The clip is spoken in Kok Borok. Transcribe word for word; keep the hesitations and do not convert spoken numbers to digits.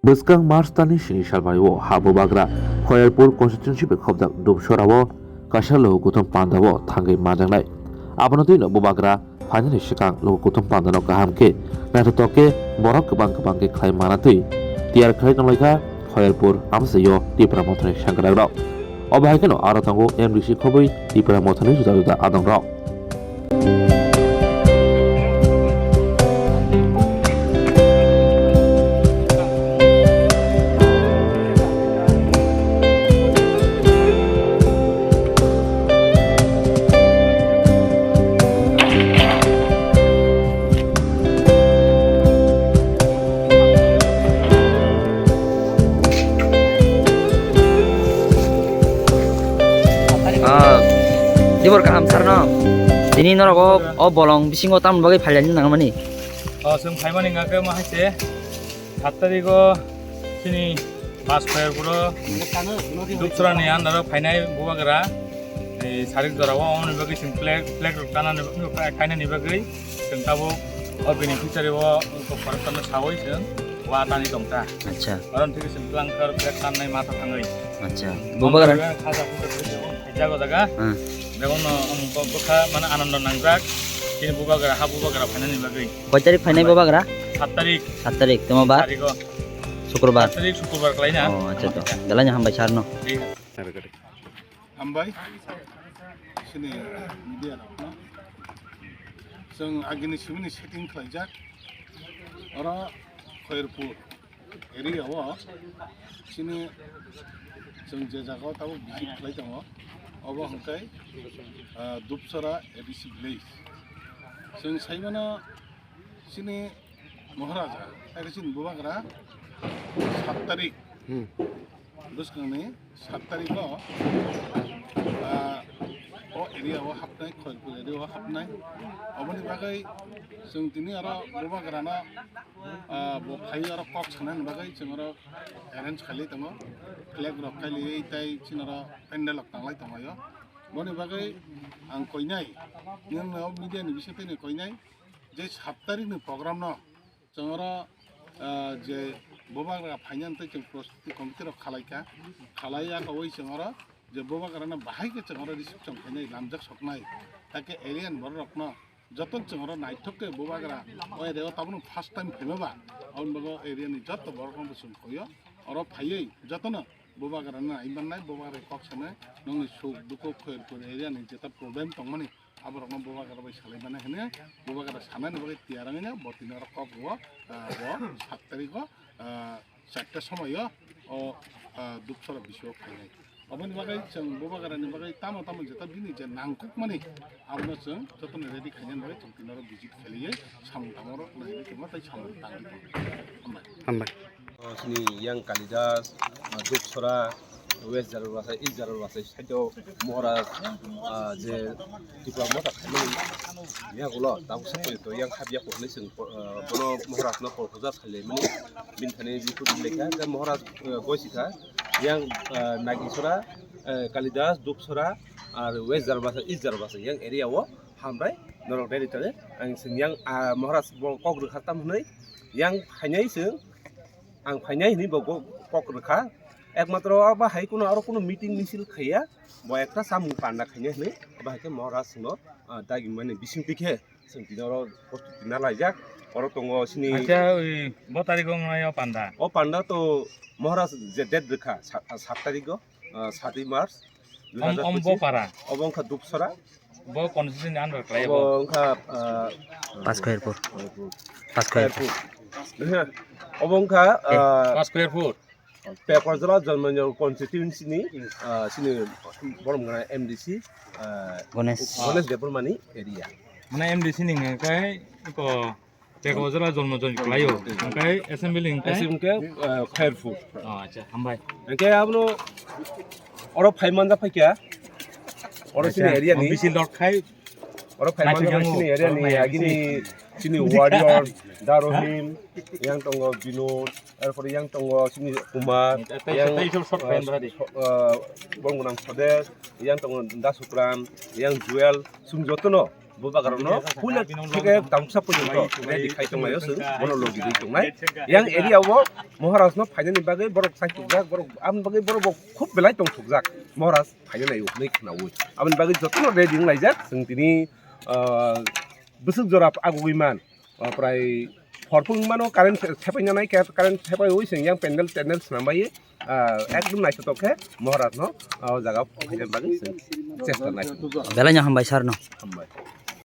Bwskang March talni sini salmario ha bubagra Khoyalpur constituency bai khobjak Dubsora o kaisa logo kuthum panda o thangwi manjaknai. Abono twino bubagra phainani swkang logo kuthum pandano kaham khe naithotok khe borok kwbang kwbang khe khlai mana twi tiyar khlai tonglaikha Khoyalpur amchaio Tipra Mothani sengkrakrok. Obo hai kheno aro tongo M D C khobwi Tipra Mothani juda juda adongrok. Ah, Dibor kaham sarno. Tini norok o, o bolong bisingo tamni bagwi phailani nangmani? O, chwng phaimani hwnkha khe ma hai se, sat tarigo chini Bas Khoyalpuro Dubsora ni under o phainai bubagra, ei sarik jora o, omoni bagwi chwng flag, flag rok tanani, khainani bagwi chwng tabuk o beneficiary o, o koroktorno sawi chwng wa tani tongkha. Acha. Oro thik se bwlang khe oro flag tannai matha thangwi. Acha. Bubagra. Khaja khuja khe jago jaga. Hmm. Begono, um, bo-, bwkha mane anondo nangjak. Chini bubagra, ha bubagra phainani bagwi. Koi tarik phainai bubagra? Sat tarik. Sat tarik. Tamo ba? Tariko. Sukrobar. Sat tarik sukrobar khlaina. Oh, acha to. Dalai hambai sarno. Thik ase. Hambai. Sini media rokno. Chwng agini simini setting khlaijak. Oro Khoyalpur area o chini chwng je jaga o tabuk visit khlai tongo, obo hwnkhe, ah, Dubsora A D C village. Chwng saimano chini Maharaja, aro chini bubagra sat tarik, hmm, bwskangni sat tariko, ah, o area o hapnai, Khoyalpur area o hapnai. Oboni bagwi chwng tini aro bubagrano, ah, bo phai aro kok sanani bagwi chwng aro arrange khailai tongo. Flag rok khailaiwi tei chini aro pandal rok tanglai tonglaio. Boni bagwi ang koinai, nini o media ni bisingtwi ni koinai je sat tarikni program no chwng oro, ah, je bubagra phainani tei chwng prostuti committee rok khalaikha, khalaiya kowi chwng oro je bubagrano bahai khe chwng oro reception khainai, lamjak soknai, hakhe area ni borok rokno joto chwng oro naithok khe bubagra o area o tabukno first time phaima ba, aboni bagwi area ni joto borok rokno chwng koio, oro phaiwi jotono bubagrano nai mannai, bubagra kok sanai, nokni suk dukhu Khoyalpur area ni jeta problem tongmani, aborokno bubagra bai salai mano hwnwi, bubagra sanani bagwi tiyar wngwi no bo tini oro kok rwo, ah, bo sat tariko, ah, charta somoio o, ah, Dubsora bisingo phainai. Oboni bagwi chwng bubagrani bagwi tamo tamo jeta bini je nangkukmani abono chwng jotono ready khainani bagwi chwng tini oro visit khailaiwi samung tangma rok naiwi tongma tei samung tangwi tongo. Hambai. Hambai. O, chini yang Kalidas, ah, Dubsora, West Jarwasa, East Jarwasa, side o Maharaj, ah, je Tipra Motha khaimani yagulo, tabuk se porjonto yang hapya kok hinwi chwng, ah, bono Maharaj no proposal khailai mani, bini thani report lekha, je Maharaj, ah, gosi kha, yang, ah, Nagisora, ah, Kalidas, Dubsora, ar West Jarwasa, East Jarwasa, yang area o hambai norok dai ritare, ang chwng yang, ah, Maharaj bo kok rwkha tam hwnwi, yang phainai chwng, ang phainai hwnwi bo go-, kok rwkha. Ekmatro abo hai kuno aro kuno meeting misil khaiya, bo ekta samung panda khainai hwnwi, abo hai khe Maharaj no, ah, dagi mani bising tikhe chwng tini oro prostuti na laijak. Oro tongo chini. Acha, oi, bo tarikh wngnai o panda? O panda to Maharaj je date rwkha, sa-, sat tarikh o, ah, satwi March, Om, om bo dui hajar pochin. Para? Obo wngkha Dubsora. Bo constitution ni under khlai bo. Obo wngkha, ah, Pas Khairpur. Pas Khairpur. Khairpur. Obo wngkha, eh, ah, Pas Khairpur. Pekorjala Jonmonjon constituency ni, ah, sini borom gana M D C, ah, Ganesh. Ganesh Debbarma ni area. Mane M D C ni hwnka khe iko Pekorjala Jonmonjon khlaio. Hwnkai assembly hwnkai? Assembly hwnkai, ah, Khairpur. Oh, acha, hambai. Hwnkai abono oro phai manja phaikha. Oro sini area ni. Bisil dot khai. Oro phai manja sini area ni. Agini sini warrior, Darohim, yang tongo Binod, erpore yang tongo sini Kumar, yang, ah, so-, ah, bonggunang Sodes, yang tongo Dasukram, yang Jewel, sum jotono. Bubagrano puila theke tamsa porjonto ready khai tonglaio chwng, bono logi rwi tongnai. Yang area o Maharaj no phainani bagwi borok chaitukjak, borok aboni bagwi borok bo khub belai tongthokjak. Maharaj phainani hwnwi khwnaui. Aboni bagwi jotono ready wnglaijak chwng tini, ah, bwswk jora agugwi man. Ah, prai hor phung mano current se-, sepai nanai, current sepaiwi chwng yang pandal tendal swnambai, ah, ekdom naithotok khe Maharaj no, ah, o jaga phainani bagwi chwng chesta nai. Belai no hambai sir no. Hambai.